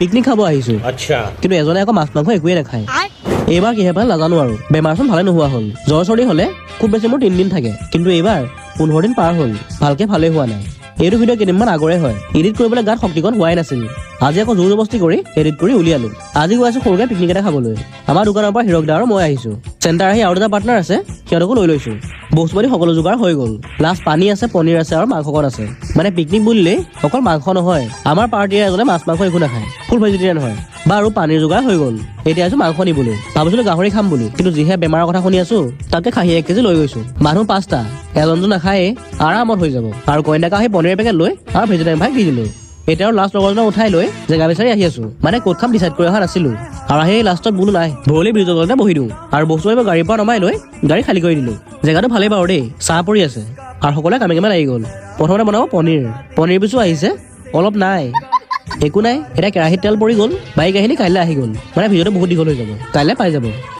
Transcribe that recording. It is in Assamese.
পিকনিক খাব আহিছো। কিন্তু এজনে আকৌ মাছ মাংস একোৱেই নাখায়। এইবাৰ কিহে পালে নাজানো আৰু, বেমাৰচোন ভালে নোহোৱা হ'ল। জ্বৰ চৰ্দি হ'লে খুব বেছি মোৰ 3 দিন থাকে, কিন্তু এইবাৰ 15 দিন পাৰ হ'ল, ভালকে ভালেই হোৱা নাই। এইটো ভিডিঅ' কেইদিনমান আগৰে হয়। এডিট কৰিবলৈ গাত শক্তিকণ হোৱাই নাছিল। আজি আকৌ জোৰ জবস্তি কৰি এডিট কৰি উলিয়ালো। আজি গৈ আছো সৰুকে পিকনিক এটা খাবলৈ। আমাৰ দোকানৰ পৰা হিৰক দা আৰু মই আহিছো। চেণ্টাৰ আহি আৰু দুটা পাৰ্টনাৰ আছে, সিহঁতকো লৈ লৈছো। বস্তু পাতি সকলো যোগাৰ হৈ গ'ল। লাষ্ট পানী আছে, পনীৰ আছে আৰু মাংসকণ আছে। মানে পিকনিক বুলিলেই অকল মাংস নহয়, আমাৰ পাৰ্টীৰ এজনে মাছ মাংস একো নাখায়, ফুল ভেজিটেৰিয়ান হয়। বাৰু, পানীৰ যোগাৰ হৈ গ'ল। এতিয়া আছো মাংস নিবলৈ। ভাবিছিলো গাহৰি খাম বুলি, কিন্তু যিহে বেমাৰৰ কথা শুনি আছো, তাতকে খাহী 1 কেজি লৈ গৈছো। মানুহ পাঁচটা, এজনতো নাখায়েই, আৰামত হৈ যাব। আৰু কইনাকা আহি পনীৰ পেকেট লৈ আৰু ভেজিটেৰিয়ান ভাইক দি দিলো। এতিয়া আৰু লাষ্ট লগৰজনক উঠাই লৈ জেগা বিচাৰি আহি আছো। মানে ক'ত খাম ডিচাইড কৰি অহা নাছিলো। আৰু আহি লাষ্টত বোলো নাই, ভৰলি ব্ৰিজৰ তলতে বহি দিওঁ। আৰু বস্তু এইবোৰ গাড়ীৰ পৰা নমাই লৈ গাড়ী খালী কৰি দিলো। জেগাটো ভালেই বাৰু দেই, ছাঁ পৰি আছে আৰু সকলোৱে কামে কামে লাগি গ'ল। প্ৰথমতে বনাব পনীৰ। পনীৰ পিছো আহিছে অলপ, নাই একো নাই। এতিয়া কেৰাহীত তেল পৰি গ'ল। বাইক আহিলি কাইলৈ আহি গ'ল। মানে ভিডিঅ'টো বহুত দীঘল হৈ যাব, কাইলৈ পাই যাব।